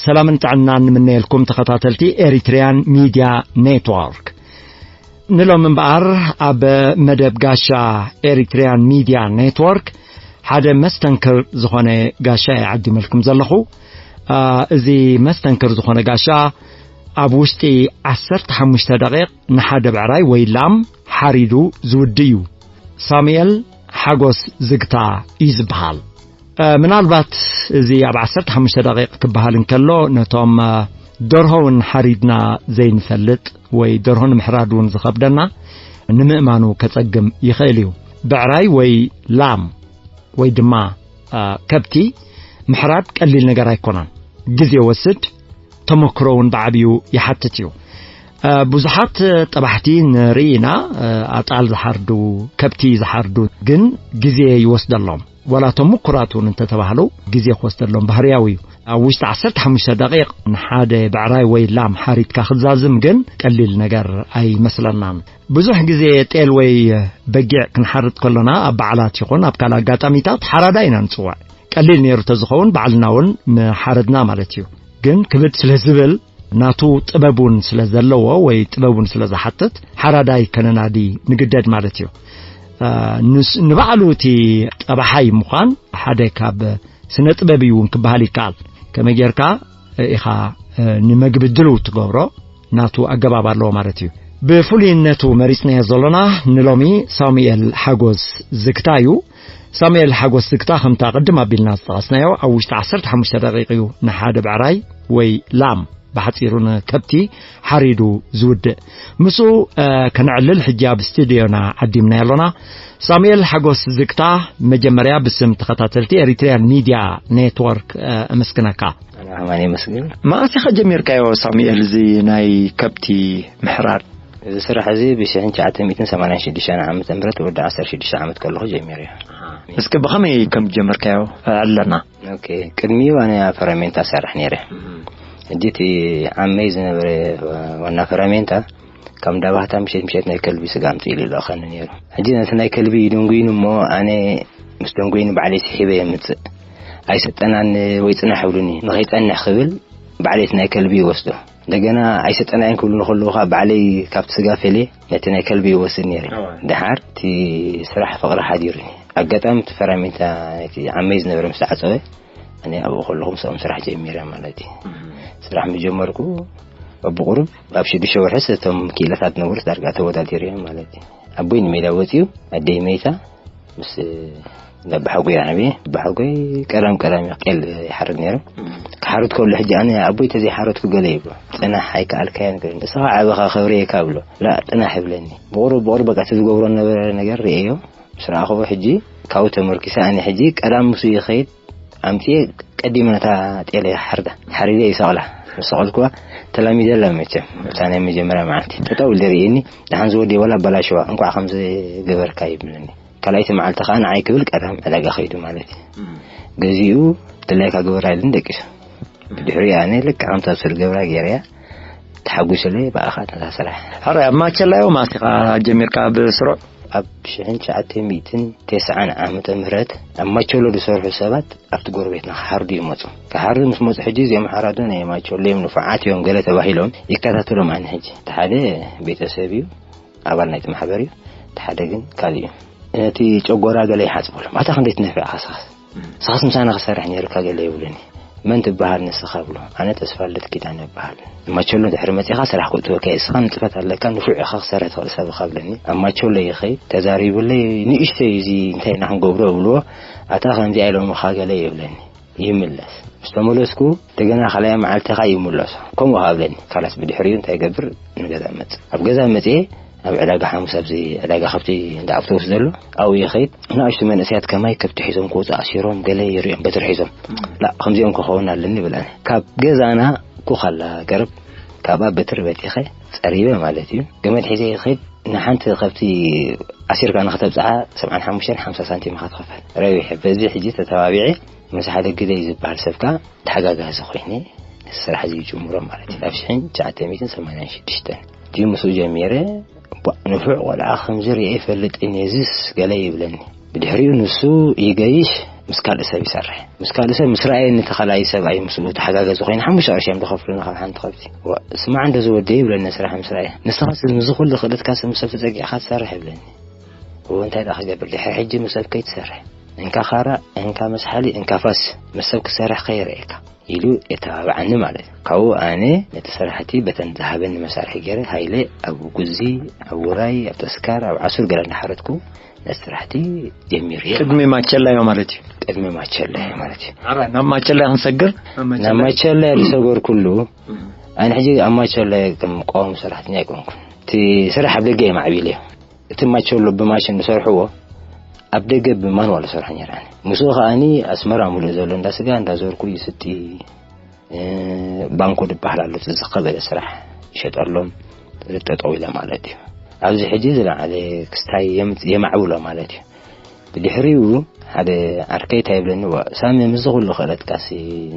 ሰላምን ጥዕናን ንምነየልኩም ተኸታተልቲ ኤሪትሪያን ሚድያ ኔትወርክ። ንሎም እምበኣር ኣብ መደብ ጋሻ ኤሪትሪያን ሚድያ ኔትወርክ ሓደ መስተንክር ዝኾነ ጋሻ እየ ዓዲመልኩም ዘለኹ። አ፣ እዚ መስተንክር ዝኾነ ጋሻ ኣብ ውሽጢ ዓሰርተ ሓሙሽተ ደቂቕ ንሓደ ብዕራይ ወይ ላም ሓሪዱ ዝውድእ እዩ። ሳሙኤል ሓጎስ ዝግታ እዩ ዝበሃል። እ፣ ምናልባት እዚ ኣብ ዓሰርተ ሓሙሽተ ደቂቕ ክበሃል እንከሎ፣ ነቶም፣ እ፣ ደርሆ እውን ሓሪድና ዘይንፈልጥ ወይ ደርሆ ንምሕራድ እውን ዝኸብደና ንምእማኑ ከጸግም ይኽእል እዩ። ብዕራይ ወይ ላም ወይ ድማ፣ እ፣ ከብቲ ምሕራድ ቀሊል ነገር ኣይኮነን። ግዜ ወስድ፣ ተመክሮ እውን ብዓቢኡ ይሓትት እዩ። እ፣ ብዙሓት ጠባሕቲ ንርኢ ኢና፣ እ፣ ኣጣል ዝሓርዱ፣ ከብቲ ዝሓርዱ፣ ግን ግዜ ይወስደሎም። ዋላ እቶም ምኩራት እውን እንተተባህሉ ግዜ ክወስደሎም ባህርያዊ እዩ። ኣብ ውሽጢ ዓሰርተ ሓሙሽተ ደቂቕ ንሓደ ብዕራይ ወይ ላም ሓሪድካ ክትዛዝም ግን ቀሊል ነገር ኣይመስለናን። ብዙሕ ግዜ ጤል ወይ በጊዕ ክንሓርድ ከሎና ኣብ በዓላት ይኹን ኣብ ካልእ ኣጋጣሚታት ሓራዳ ኢና ንጽውዕ። ቀሊል ነይሩ ተዝኸውን ባዕልና እውን ምሓረድና ማለት እዩ። ግን ክብድ ስለ ዝብል ናቱ ጥበብ እውን ስለ ዘለዎ ወይ ጥበብ እውን ስለ ዝሓትት ሓራዳይ ከነናዲ ንግደድ ማለት እዩ። እ፣ ንስ-፣ ንባዕሉ እቲ ጠባሓይ ምዃን ሓደ ካብ ስነ ጥበብ እዩ እውን ክበሃል ይከኣል። ከመይ ጌርካ ኢኻ፣ እ፣ ንመግቢ ድልው ትገብሮ ናቱ ኣገባብ ኣለዎ ማለት እዩ። ብፍሉይነቱ መሪጽናዮ ዘሎና ንሎሚ ሳሙኤል ሓጎስ ዝግታ እዩ። ሳሙኤል ሓጎስ ዝግታ ከምታ ቅድም ኣቢልና ዝጠቐስናዮ ኣብ ውሽጢ ዓሰርተ ሓሙሽተ ደቂቕ እዩ ንሓደ ብዕራይ ወይ ላም ብሓጺሩ ንከብቲ ሓሪዱ ዝውድእ። ምስኡ፣ እ፣ ከነዕልል ሕጂ ኣብ ስቱድዮና ዓዲምናዮ ኣሎና። ሳሙኤል ሓጎስ ዝግታ፣ መጀመርያ ብስም ተኸታተልቲ ኤሪትሪያን ሚድያ ኔትወርክ፣ እ፣ እምስግነካ። ኣነ ከማን የመስግን። መኣስ ኢኻ ጀሚርካዮ ሳሙኤል፣ እዚ ናይ ከብቲ ምሕራድ? እዚ ስራሕ እዚ ብሽሕን ትሽዓተ ሚእትን ሰማንያን ሽዱሽተን ዓመተ ምህረት ወዲ ዓሰርተ ሽዱሽተ ዓመት ከለኹ ጀሚረዮ። እስኪ ብኸመይ ከም ጀመርካዮ ኣዕልለና። ኦኬ፣ ቅድሚኡ ኣነ ኣብ ፈረሜንታ እሰርሕ ነይረ። ሕጂ እቲ ዓመይ ዝነበረ ዋና ፈረሜንታ ካብ እንዳ ባህታ ምሸት ምሸት ናይ ከልቢ ስጋ ኣምፅእ ኢሉ ይልእኸኒ ነይሩ። ሕጂ ነቲ ናይ ከልቢ እዩ ደንጉይኑ እሞ ኣነ ምስ ደንጉይኑ ባዕለይ ስሒበ የምፅእ። ኣይሰጠናን ወይ ፅናሕ ይብሉኒ። ንኸይፀንሕ ክብል ባዕለይ እቲ ናይ ከልቢ ይወስዶ። እንደገና ኣይሰጠናይን ክብሉኒ ከለዉ ከዓ ባዕለይ ካብቲ ስጋ ፈልየ ነቲ ናይ ከልቢ ይወስድ ነይረ። እወ። ደሓር እቲ ስራሕ ፍቕሪ ሓዲሩኒ። ኣጋጣሚ እቲ ፈራሚንታ ናይቲ ዓመይ ዝነበረ ምስ ተዓፀወ፣ ኣነ ኣብኡ ከለኹ ምስኦም ስራሕ ጀሚረ ማለት እዩ። እም። ስራሕ ምስ ጀመርኩ፣ በብቑሩብ ኣብ ሽዱሽተ ወርሕስ እቶም ክኢላታት ዝነበሩስ ዳርጋ ተወዳዲረ ማለት እዩ። ኣቦይ ንሜዳ ወፂኡ፣ ኣደይ መይታ፣ ምስ ኣባሓጎይ ዓብየ። ኣባሓጎይ ቀዳም ቀዳም እዩ ጤል ይሓርድ ነይሩ። እም። ክሓርድ ከሎ ሕጂ ኣነ ኣቦይ ተዘይሓረድኩ ገለ ይብሎ። "ፅናሕ ኣይከኣልካዮን" ገለ። "ንስኻ ዓበኻ ከብርየካ" ብሎ። "ላ፣ ፅናሕ" ይብለኒ። ብቑሩብ ብቑሩብ በቃ እቲ ዝገብሮ ዝነበረ ነገር ርእየዮ። ምስ ረኣኽዎ ሕጂ ካብኡ ተመርኪሰ ኣነ ሕጂ ቀዳም ምስኡ ይኸይድ ኣምፅኤ ቀዲመ ነታ ጤል ይሓርዳ። ሓሪደ ይሰቕላ። ምስ ሰቐልኩዋ ተላሚደላ መቸም። እታ ናይ መጀመርያ መዓልቲ ጠጠው ኢሉ ርእየኒ። "ደሓን ዝወዲ ዋላ ኣበላሽዋ፣ እንኳዕ ከምዚ ገበርካ" ይብለኒ። ካልኣይቲ መዓልቲ ከዓ ንዓይ ክብል ቀዳም ዕዳጋ ከይዱ ማለት እዩ። እም። ገዚኡ ድላይካ ግበር ኣይልን ደቂሱ። ብድሕሪኡ ኣነ ልክዕ ከምታ ሱር ገብራ ገይረያ ተሓጒሰለይ ብኣኻ ነታ ስራሕ። ሕራይ ኣብ ማቸላዮ መኣስ ኢኻ ጀሚርካ ብስሩዕ? ኣብ ሽሕን ትሽዓተ ሚእትን ተስዓን ዓመተ ምህረት ኣብ ማቸሎ ዝሰርሑ ሰባት ኣብቲ ጎረቤትና ክሓርዱ ይመፁ። ክሓርዱ ምስ መፁ ሕጂ እዚኦም ሓራዶ ናይ ማቸሎ እዮም ንፉዓት እዮም ገለ ተባሂሎም ይከታተሎም ኣነ ሕጂ። እቲ ሓደ ቤተሰብ እዩ። ኣባል ናይቲ ማሕበር እዩ፣ እቲ ሓደ ግን ካልእ እዩ። ነቲ ጨጎራ ገለ ይሓጽበሉ። "ኣታ ክንደይ ትነፍዕ ኢኻ ንስኻስ? ንስኻስ ምሳና ክሰርሕ ነይርካ" ገለ ይብሉኒ። "መን ትበሃል ንስኻ?" ብሎ። "ኣነ ተስፋልደት ኪዳነ እበሃል። ማቸሎ ድሕሪ መጺኻ ስራሕ ክእትወካ እየ፣ እስኻ ንጥፈት ኣለካ፣ ንፉዕ ኢኻ፣ ክሰርሕ ትኽእል ሰብ ኢኻ" ብለኒ። ኣብ ማቸሎ ይኸይድ፣ ተዛሪቡለይ፣ "ንእሽተይ እዚ እንታይ ኢና ክንገብሮ?" እብልዎ። "ኣታ ከምዚኣ ኢሎምኻ" ገለ ይብለኒ። ይምለስ። ምስ ተመለስኩ፣ እንደገና ካልኣይ መዓልቲ ኸኣ ይምለሶ። ከምኡ ኸኣ እብለኒ። ካላስ ብድሕሪኡ እንታይ ይገብር? ንገዛ መጽእ። ኣብ ገዛ መጽኤ፣ ኣብ ዕዳጋ ሓሙስ፣ ኣብዚ ዕዳጋ ከብቲ እንዳ ኣውቶቡስ ዘሎ፣ ኣብኡ ይኸይድ። ንኣሽቱ መንእሰያት ከማይ ከብቲ ሒዞም ክወጹ ኣሲሮም፣ ገለ ይርእዮም በትሪ ሒዞም። "ላ፣ ከምዚኦም ክኸውን ኣለኒ" ይብል ኣነ። ካብ ገዛና ኩኽ ኣላ ገረብ፣ ካብኣ በትሪ በጢኸ፣ ጸሪበ ማለት እዩ። ገመድ ሒዘ ይኸይድ። ንሓንቲ ከብቲ ኣሲርካ ንኽተብጽሓ ሰብዓን ሓሙሽተን ሓምሳ ሳንቲም ኢኻ ትኸፈል። ረዊሕ። በዚ ሕጂ ተተባቢዐ ምስ ሓደ ግደይ ዝበሃል ሰብ ከኣ ተሓጋጋዚ ኮይነ ነቲ ስራሕ እዚ ይጅምሮ ማለት እዩ። ኣብ ሽሕን ትሽዓተ ሚእትን ሰማንያን ሽዱሽተን ድዩ ምስኡ ጀሚረ። እባ ንፉዕ ቆልዓ ከምዚ ርእየ ይፈልጥን እየ፣ እዚስ ገለ ይብለኒ። ብድሕሪኡ ንሱ ይገይሽ፣ ምስ ካልእ ሰብ ይሰርሕ። ምስ ካልእ ሰብ ምስ ረኣየኒ፣ እቲ ካልኣይ ሰብኣይ ምስኡ ተሓጋገዚ ኮይና ሓሙሽተ ቅርሺ እዮም ዝኸፍሉና ካብ ሓንቲ ከብቲ። ዋ፣ ስማዕ እንዶ ዝወደይ ይብለኒ፣ ስራሕ ምስ ረኣየ። ንስኻስ ምስዚ ኩሉ ክእለትካ ምስ ሰብ ተጸጊዕካ ትሰርሕ ይብለኒ። እዎ፣ እንታይ ደኣ ክገብር፣ ድሕሪ ሕጂ ምስ ሰብ ከይትሰርሕ። እንካ ኻራ፣ እንካ መስሓሊ፣ እንካ ፋስ፣ ምስ ሰብ ክትሰርሕ ከይረኣየካ ኢሉ የተባብዓኒ ማለት እዩ። ካብኡ ኣነ ነቲ ስራሕቲ በተን ዝሃበኒ መሳርሒ ገይረ፣ ሃይለ ኣብ ጉዚ፣ ኣብ ውራይ፣ ኣብ ተስካር፣ ኣብ ዓሱር ገለ እንዳሓረድኩ ነቲ ስራሕቲ ጀሚረ። ቅድሚ ማቸላዮ ማለት እዩ። ቅድሚ ማቸላዮ ማለት እዩ። ዓራይ ናብ ማቸላዮ ክንሰግር? ናብ ማቸላዮ ዝሰገርኩሉ፣ ኣነ ሕጂ ኣብ ማቸላዮ ከም ቀዋሚ ሰራሕተኛ ኣይኮንኩን። እቲ ስራሕ ኣብ ደገ እየ ማዕቢለዮ። እቲ ማቸሎ ብማሽን ዝሰርሕዎ ኣብ ደገ ብማንዋል ዝሰርሖ ነይረ። ኣነ ምስኡ ከኣኒ ኣስመራ ሙሉእ ዘሎ እንዳ ስጋ እንዳዞርኩ ይስጢ፣ እ፣ ባንኮ ዝበሃል ኣሎ፣ እቲ ዝኸበደ ስራሕ ይሸጠሎም፣ ጠጠው ኢለ ማለት እዩ። ኣብዚ ሕጂ ዝለዓለ ክስታይ የም-፣ የማዕብሎ ማለት እዩ። ብድሕሪኡ ሓደ ዓርከይ እንታይ ይብለኒ፣ "ዋ፣ ሳሚ፣ ምስዚ ኩሉ ክእለትካሲ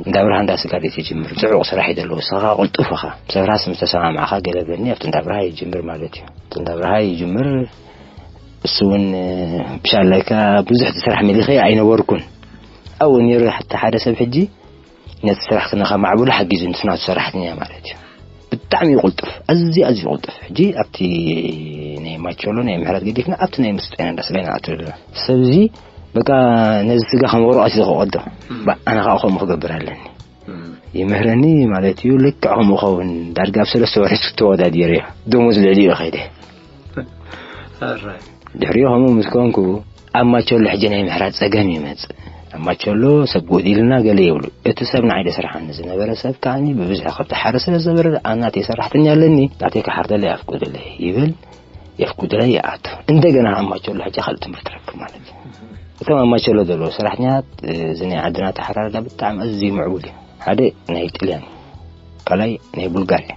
እንዳ ብርሃን እንዳ ስጋ ዶ ትጅምር? ጽዑቕ ስራሕ እዩ ዘለዎ፣ ንስኻ ቅልጡፍ ኢኻ፣ ሰብራስ ምስ ተሰማማዕካ ገለ በለኒ፣ ኣብቲ እንዳ ብርሃ ይጅምር" ማለት እዩ። ኣብቲ እንዳ ብርሃ ይጅምር፣ እሱ እውን፣ እ፣ ብሻለካ ብዙሕ ስራሕ መሊኸ ኣይነበርኩን። ኣብኡ ነይሩ ሓታ ሓደ ሰብ ሕጂ ነቲ ስራሕ ክነኸማዕብሎ ሓጊዙ፣ ንሱ ናቱ ሰራሕተኛ ማለት እዩ። ብጣዕሚ እዩ ቅልጡፍ፣ ኣዝዩ፣ ኣዝዩ ቅልጡፍ። ሕጂ ኣብቲ ናይ ማቸሎ ናይ ምሕረት ገዲፍና፣ ኣብቲ ናይ ምስጢና እንዳስጋና ኣቱ ዘለና ሰብ እዚ፣ በቃ፣ ነዚ ስጋ ከም ወረቐት እዩ ዝቐዶ። እም። ባ-፣ ኣነ ከዓ ከምኡ ክገብር ኣለኒ። እም። ይምህረኒ ማለት እዩ። ልክዕ ከምኡ ኸውን፣ ዳርጋ ኣብ ሰለስተ ወርሒ ተወዳዲረ እየ። ደሞዝ ልዕሊኡ ከይደ። ኣራይ። ድሕሪኡ ከምኡ ምስ ኮንኩ፣ ኣብ ማቸሎ ሕጂ ናይ ምሕራት ጸገም ይመጽእ። ኣብ ማቸሎ ሰብ ጎዲልና ገለ ይብሉ። እቲ ሰብ ንዓይ ደስርሓኒ ዝነበረ ሰብ ከኣኒ ብብዝሒ ከብቲ ሓረ ስለ ዝነበረ፣ "ኣብ ናተይ ሰራሕተኛ ኣለኒ፣ ናተይ ክሓርደለይ ኣፍቁድለይ" ይብል፣ የፍቁድለይ ይኣቱ። እንደገና ኣብ ማቸሎ ሕጂ ካልእ ትምህርቲ ረክብ ማለት እዩ። እቶም ኣብ ማቸሎ ዘለዉ ሰራሕተኛታት፣ እዚ ናይ ዓድና ኣተሓራርዳ ብጣዕሚ ኣዝዩ ምዕቡል እዩ። ሓደ ናይ ጥልያን፣ ካልኣይ ናይ ቡልጋርያ፣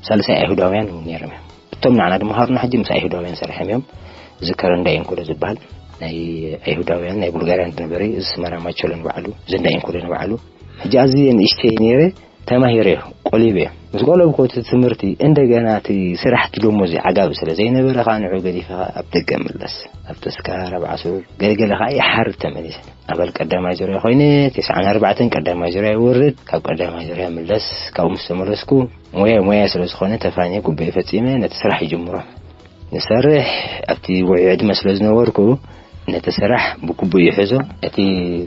ሳልሳይ ኣይሁዳውያን እውን ነይሮም እዮም። እቶም ንዓና ዝመሃሩና ሕጂ ምስ ኣይሁዳውያን ሰሪሖም እዮም። ዝከረ እንዳ ኤንኮሎ ዝበሃል ናይ ኣይሁዳውያን፣ ናይ ቡልጋርያን ዝነበረ እዩ። እዚ ስመራ ማቸሎ ንባዕሉ፣ እዚ እንዳ ኤንኮሎ ንባዕሉ። ሕጂ ኣዝየ ንእሽተይ ነይረ፣ ተማሂረ፣ ቆሊበ። ምስ ቆለብኩ እቲ ትምህርቲ እንደገና እቲ ስራሕ፣ እቲ ደሞዝ ዓጋቢ ስለ ዘይነበረ ከዓ ንዑ ገዲፈ ከዓ ኣብ ደገ ምለስ። ኣብ ተስካር፣ ኣብ ዓሱር፣ ገለገለ ከዓ ይሓርድ ተመሊሰ። ኣባል ቀዳማይ ዙርያ ኮይነ፣ ተስዓን ኣርባዕተን ቀዳማይ ዙርያ ይወርድ፣ ካብ ቀዳማይ ዙርያ ምለስ። ካብኡ ምስ ተመለስኩ፣ ሞያ ሞያ ስለ ዝኾነ ተፋንየ፣ ጉባኤ ፈጺመ ነቲ ስራሕ ይጅምሮ። ንሰርሕ ኣብቲ ውዑይ ዕድመ ስለ ዝነበርኩ፣ ነቲ ስራሕ ብግቡእ ይሕዞ። እቲ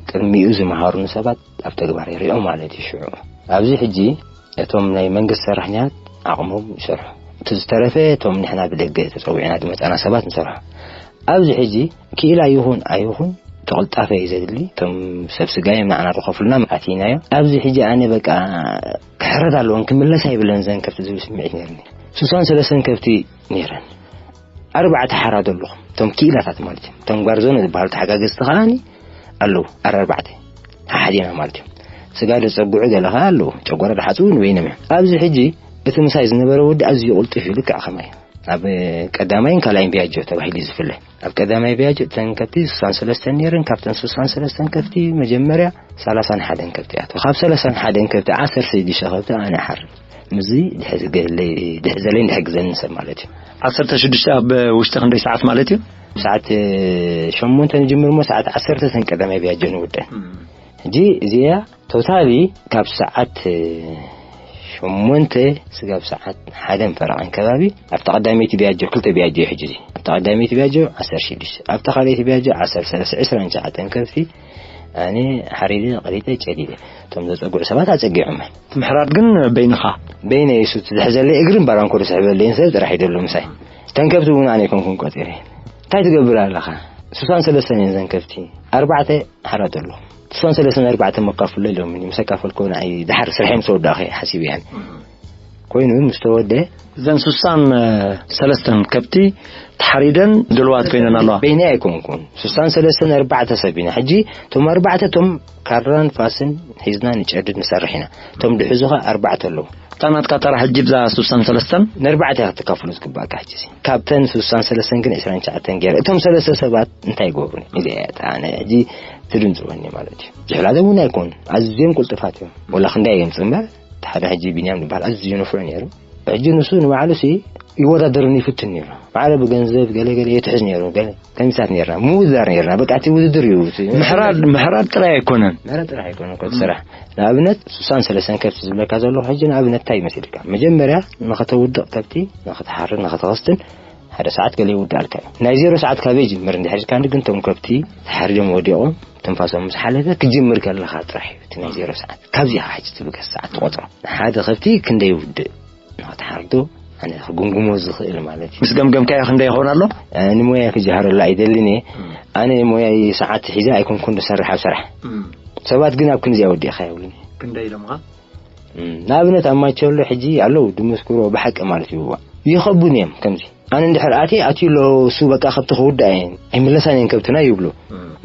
ቅድሚኡ ዝመሃሩኒ ሰባት ኣብ ተግባር ይሪኦ ማለት እዩ። ሽዑ ኣብዚ ሕጂ እቶም ናይ መንግስቲ ሰራሕኛት ዓቕሞም ይሰርሑ። እቲ ዝተረፈ እቶም ንሕና ብደገ ተጸዊዕና ዝመጻና ሰባት ንሰርሖ። ኣብዚ ሕጂ ክኢላ ይኹን ኣይኹን ተቕልጣፈ እዩ ዘድሊ። እቶም ሰብ ስጋ እዮም ንዓና ዝኸፍሉና፣ ኣቲናዮ። ኣብዚ ሕጂ ኣነ በቃ ክሕረድ ኣለዎን ክምለስ ኣይብለን ዘን ከብቲ ዝብል ስምዒት ነይርኒ። ስሳን ሰለስተን ከብቲ ነይረን። ኣርባዕተ ሓራዶ ኣለኹም። እቶም ክኢላታት ማለት እዮም። እቶም ጓርዞኖ ዝበሃሉ ተሓጋገዝቲ ከኣኒ ኣለዉ። ኣርባዕተ ሓሓዲና ማለት እዮም። ስጋ ዘጸግዑ ገለ ኸኣ ኣለዉ። ጨጓራ ዝሓጽቡ ንበይኖም እዮም። ኣብዚ ሕጂ እቲ ምሳይ ዝነበረ ወዲ ኣዝዩ ቅልጡፍ እዩ። ልክዕ ከማይ ኣብ ቀዳማይን ካልኣይን ቢያጆ ተባሂሉ እዩ ዝፍለ። ኣብ ቀዳማይ ቢያጆ እተን ከብቲ ስሳን ሰለስተን ነይረን። ካብተን ስሳን ሰለስተን ከብቲ መጀመርያ ሰላሳን ሓደን ከብቲ ኣተዋ። ካብ ሰላሳን ሓደን ከብቲ ዓሰርተ ሽዱሽተ ከብቲ ኣነ ሓር። ምስዚ ድሕሪ ዘለይ፣ ድሕሪ ዘለይን ድሕግዘንን ሰብ ማለት እዩ። ዓሰርተ ሽዱሽተ ኣብ ውሽጢ ክንደይ ሰዓት ማለት እዩ? ሰዓት ሸሞንተ ንጅምር እሞ ሰዓት ዓሰርተ እተን ቀዳማይ ቢያጆ ንውደን። እም። ሕጂ እዚኣ ቶታሊ ካብ ሰዓት ሸሞንተ ስጋብ ሰዓት ሓደን ፈረቓን ከባቢ ኣብቲ ቀዳመይቲ ቢያጆ፣ ክልተ ቢያጆ እዩ ሕጂ እዚ። ኣብቲ ቀዳመይቲ ቢያጆ ዓሰርተ ሽዱሽተ፣ ኣብቲ ካልኣይቲ ቢያጆ ዓሰርተ ሰለስተ፣ ዕስራን ትሽዓተን ከብቲ ኣነ ሓሪደ፣ ቀሊጠ፣ ጨዲደ። እቶም ዘጸግዑ ሰባት ኣጸጊዖም። እቲ ምሕራድ ግን በይንኻ? በይነይ፣ እሱ ዝሕዘለይ እግርን ባራንኮ ዝስሕበለይን ሰብ ጥራሕ እዩ ዘሎ ምሳይ። እተን ከብቲ እውን ኣነ ኣይኮንኩን ቆጺረ። እንታይ ትገብር ኣለኻ? ስሳን ሰለስተን እየን እዘን ከብቲ። ኣርባዕተ ሓራድ ኣለኹ። ስሳን ሰለስተን ኣርባዕተ መካፍሎ ኢሎምኒ። ምስ ኣካፈልኩ ንዓይ ድሓር ስርሐይ ምስ ተወዳእኹ እየ ሓሲበ እየ። ኮይኑ ምስ ተወደ እዘን ስሳን ሰለስተን ከብቲ ተሓሪደን ድልዋት ኮይነን ኣለዋ። በይነይ ኣይኮንኩን። ስሳን ሰለስተን ኣርባዕተ ሰብ ኢና። ሕጂ እቶም ኣርባዕተ እቶም ካራን ፋስን ሒዝና ንጨድድ ንሰርሕ ኢና። እቶም ድሕዙ ኸኣ ኣርባዕተ ኣለዉ። እታ ናትካ ተራ ሕጂ ብዛ ስሳን ሰለስተን? ንኣርባዕተ እያ ክትካፍሎ ዝግባእካ ሕጂ እዚ። ካብተን ስሳን ሰለስተን ግን ዕስራን ትሽዓተን ገይረ። እቶም ሰለስተ ሰባት እንታይ ይገብሩኒ? ኢለ እየ ኣነ ሕጂ ትድንጽወኒ ማለት እዩ። ዝሕላለ እውን ኣይኮኑን። ኣዝዮም ቅልጡፋት እዮም። ወላ ክንደይ እዮም ጽምበር? እቲ ሓደ ሕጂ ቢንያም ዝበሃል ኣዝዩ ንፉዕ ነይሩ። ሕጂ ንሱ ንባዕሉ ሲ ይወዳደሩን ይፍትን ነይሩ። ማዕረ ብገንዘብ ገለ ገለ የትሕዝ ነይሩ። ገለ ከሚሳት ነርና፣ ምውድዳር ነርና። በቃ እቲ ውድድር እዩ። እቲ ምሕራድ ምሕራድ ጥራይ ኣይኮነን። ምሕራድ ጥራይ ኣይኮነን እኮ እቲ ስራሕ። ንኣብነት ስሳን ሰለስተን ከብቲ ዝብለካ ዘለኹ ሕጂ ንኣብነት እንታይ ይመስልካ? መጀመርያ ንኸተውድቕ ከብቲ፣ ንኸትሓርድ፣ ንኸተኸስትን ሓደ ሰዓት ገለ ይውድኣልካ እዩ። ናይ ዜሮ ሰዓት ካበይ ይጅምር እንድሕር ኢልካ ግን እቶም ከብቲ ተሓሪዶም ወዲቖም ትንፋሶም ምስ ሓለፈ ክጅምር ከለኻ ጥራሕ እዩ እቲ ናይ ዜሮ ሰዓት። ካብዚ ኢኻ ሕጂ ትብገስ ሰዓት ትቖጽሮ። ንሓደ ከብቲ ክንደይ ይውድእ ንኸትሓርዶ ኣነ ክጉምጉሞ ዝኽእል ማለት እዩ። ምስ ገምገምካዮ ክንደይ ይኸውን ኣሎ? ኣነ ሞያ ክጀሃረሉ ኣይደልን እየ። ኣነ ሞያይ ሰዓት ሒዘ ኣይኮንኩን ዝሰርሕ ኣብ ስራሕ። ሰባት ግን ኣብ ክንዚ ኣወዲእካ ይብሉኒ። ክንደይ ኢሎምኻ? እም፣ ንኣብነት ኣብ ማቸሎ ሕጂ ኣለዉ ድምስክሮ ብሓቂ ማለት እዩ። ይኸቡን እዮም ከምዚ። ኣነ እንድሕር ኣትየ ኣትዩ ኣሎ እሱ በቃ ከብቲ ክውዳእ እየን ኣይምለሳን እየን ከብትና ይብሉ።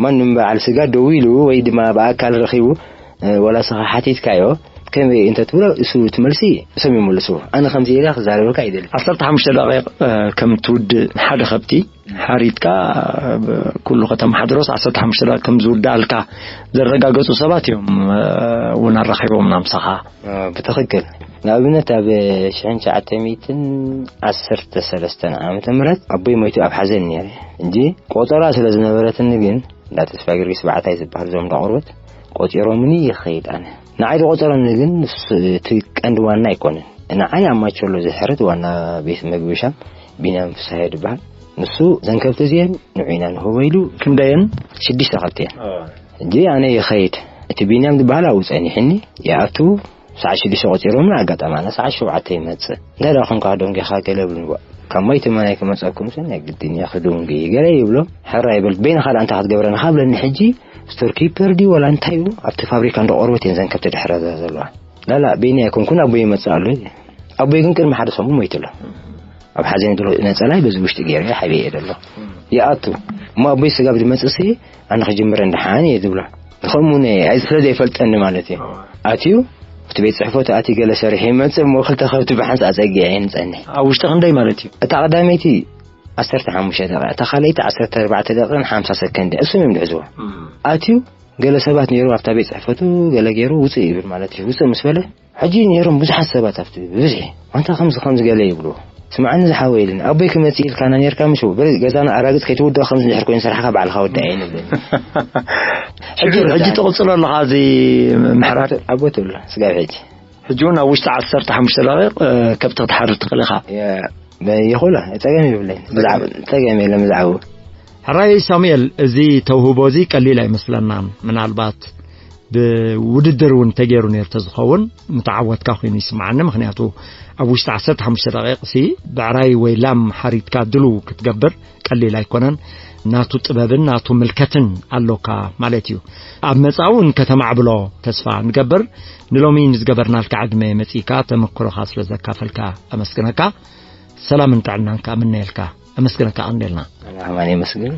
ማንም በዓል ስጋ ደው ኢሉ ወይ ድማ ብኣካል ረኺቡ፣ እ፣ ወላ ስኻ ሓቲትካዮ ከመይ እንተ ትብሎ እሱ እቲ መልሲ እሶም ይመልስዎ። ኣነ ከምዚ ኢለ ክዛረበካ ኣይደልን። ዓሰርተ ሓሙሽተ ደቂቕ፣ እ፣ ከም ትውድእ ሓደ ከብቲ ሓሪድካ፣ እ፣ ኩሉ ከተመሓድሮስ ዓሰርተ ሓሙሽተ ደቂቕ ከም ዝውድኣልካ ዘረጋገጹ ሰባት እዮም፣ እ፣ እውን ኣራኺቦምና ምሳኻ። እ፣ ብትኽክል። ንኣብነት ኣብ ሽሕን ትሽዓተ ሚእትን ዓሰርተ ሰለስተን ዓመተ ምህረት ኣቦይ ሞይቱ ኣብ ሓዘን ነይረ። እንጂ ቆጸራ ስለ ዝነበረትኒ ግን እንዳ ተስፋ ጊዮርጊስ ባዕታይ ዝበሃል ዞም እንዳ ቆርበት ቆጺሮምኒ ይኸይድ ኣነ። ንዓይ ዝቆጸረኒ ግን ንሱ እቲ ቀንዲ ዋና ኣይኮነን። ንዓይ ኣብ ማቸሎ ዝሕርድ ዋና ቤት መግቢ ሻም ቢንያም ፍስሃየ ዝበሃል። ንሱ እዘን ከብቲ እዚአን ንዑ ኢና ንህቦ ኢሉ ክንደየን? ሽዱሽተ ከብቲ እየን። ሕጂ ኣነ ይኸይድ። እቲ ቢንያም ዝበሃል ኣብኡ ጸኒሕኒ ይኣቱ። ሰዓት ሽዱሽተ ቆጺሮምና ኣጋጣሚ ኣነ ሰዓት ሸውዓተ ይመጽእ። እንታይ ደኣ ኾንካ ደንጊኻ ገለ ይብሉኒ። ካብ ማይ ትማን ኣይክመጸኩም ስል ናይ ግድን እየ ክድንጊ ገለ ይብሎ። ሕራይ በል በይንኻ ደኣ እንታይ ክትገብረና ካብ ለኒ ሕጂ ስቶር ኪፐር ድዩ ወላ እንታይ እዩ ኣብቲ ፋብሪካ እንዳ ቆርበት እየን ዘን ከብቲ ድሕረ ዘለዋ። ላላ በይኒ ኣይኮንኩን ኣቦይ ይመጽእ ኣሎ። ኣቦይ ግን ቅድሚ ሓደ ሰሙን ሞይቱ ኣሎ። ኣብ ሓዘን ድሮ ነጸላይ በዚ ውሽጢ ገይረ ሓቢኤ ዘሎ። ይኣቱ። እሞ ኣቦይ ስጋብ ዝመጽእ ሲ ኣነ ክጅምረ እንደሓን እየ ዝብሎ። ከምኡ ነ-፣ ኣይ ስለ ዘይፈልጠኒ ማለት እዩ። ኣትዩ እቲ ቤት ጽሕፈቱ ኣትዩ ገለ ሰሪሑ ይመጽእ እሞ ክልተ ከብቲ ብሓንሳእ ኣጸጊዐ እየ ንጸንሕ። ኣብ ውሽጢ ክንደይ ማለት እዩ? እታ ቀዳመይቲ ዓሰርተ ሓሙሽተ ደቂቕ፣ እታ ካልኣይቲ ዓሰርተ ኣርባዕተ ደቂቕን ሓምሳ ሰከንድ እሶም እዮም ዝሕዝዎ። ኣትዩ ገለ ሰባት ነይሩ ኣብታ ቤት ጽሕፈቱ ገለ ገይሩ ውጽእ ይብል ማለት እዩ። ውጽእ ምስ በለ ሕጂ ነይሮም ብዙሓት ሰባት ኣብቲ ብብዝሒ ኣንታ ከምዚ ከምዚ ገለ ይብሉ። ስምዓኒ ዝሓወ ኢሉኒ። ኣቦይ ክመጽእ ኢልካና ነርካ ምሽ በል ገዛና ኣራግጽ ከይትውድኦ ከምዚ እንድሕር ኮይኑ ስራሕካ ባዕልኻ ወድኣ እየ ንብለኒ። ሕጂ ሽዑ ሕጂ ወድኣ። ትቕጽሎ ኣለኻ እዚ ምሕራድ? ኣቦ ትብሎ ስጋብ ሕጂ። ሕጂ እውን ኣብ ውሽጢ ዓሰርተ ሓሙሽተ ደቂቕ፣ እ፣ ከብቲ ክትሓርድ ትኽእል ኢኻ። የ-፣ በ-፣ ይኹላ ጸገም ይብለኝ። ብዛዕባ ጸገም የለን ብዛዕባኡ። ሕራይ ሳሙኤል፣ እዚ ተውህቦ እዚ ቀሊል ኣይመስለናን። ምናልባት ብውድድር እውን ተገይሩ ነይሩ ተዝኸውን ምተዓወትካ ኮይኑ ይስምዓኒ። ምኽንያቱ ኣብ ውሽጢ ዓሰርተ ሓሙሽተ ደቂቕ ሲ ብዕራይ ወይ ላም ሓሪድካ ድልው ክትገብር ቀሊል ኣይኮነን። ናቱ ጥበብን ናቱ ምልከትን ኣሎካ ማለት እዩ። ኣብ መጻኢ እውን ከተማዕብሎ ተስፋ ንገብር። ንሎሚ ንዝገበርናልካ ዕድመ መጺእካ ተመክሮኻ ስለ ዘካፈልካ ኣመስግነካ። ሰላምን ጥዕናን ከኣ ምነየልካ። ኣመስግነካ ቀንዴልና። ኣነ ከማን የመስግን።